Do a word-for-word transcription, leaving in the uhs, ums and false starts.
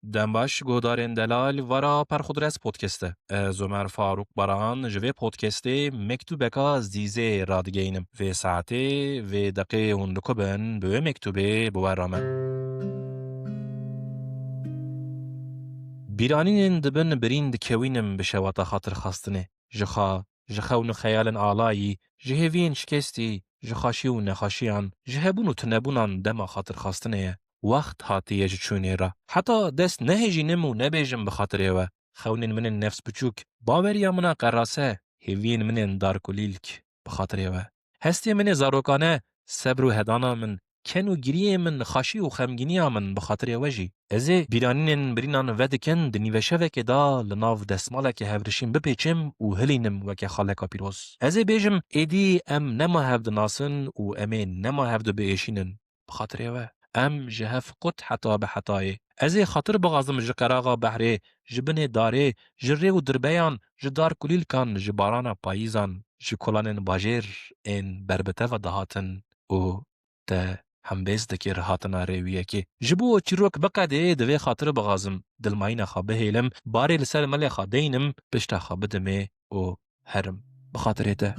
Dem baş, guhdarên delal, vara Perxudres Podcast e. Ez Omer Farûk Baran ji vê podcastê mektûbeka zîzê radigeynim. Vê saetê, vê deqê hûn dikubin, bi wê mektûbê bi we re me. Bîranînên dibin birîn dikewînim bi şewata xatirxastinê. Ji xwe, ji xewn û xeyalên alayî, ji hêviyên şikestî, ji xweşî û nexweşiyan, ji hebûn û tunebûnan dema xatirxastinê ye. Wext hatiye ji çûnê re. Heta dest nehêjînim û nebêjim bi xatirê we. Xewnên min ên nefs biçûk, baweriya min a qerase, hêviyên min ên darkulîlk, bi xatirê we. Hestê min ê zarokane, sebr û hedana min, ken û giriyê min, xaşî û xemgîniya min, bi xatirê we jî. Ez ê bîranînên birînan vedikin di nîveşevekê de li nav destmalekê hevrişîn bipêçim û hilînim weke xaleka pîroz. Ez ê bêjim, êdî em nema hev dinasin û em ê nema hev dibiêşînin. Bi xatirê we. Em ji hev qut heta bi hetayê. Ez ê xatir bixazim ji qeraxa behrê, ji binê darê, ji rê û dirbeyan, ji dar kulîlkan, ji barana payîzan, ji kolanên bajêr ên ber bi te ve dihatin û te hembêz dikir hatina rê wî yekê. Ji bo çîrok biqedê, divê xatir bixazim, dilmayîna xwe bihêlim, barê li ser melê xwe deynim, pişta xwe bidimê û herim. Bi xatirê te.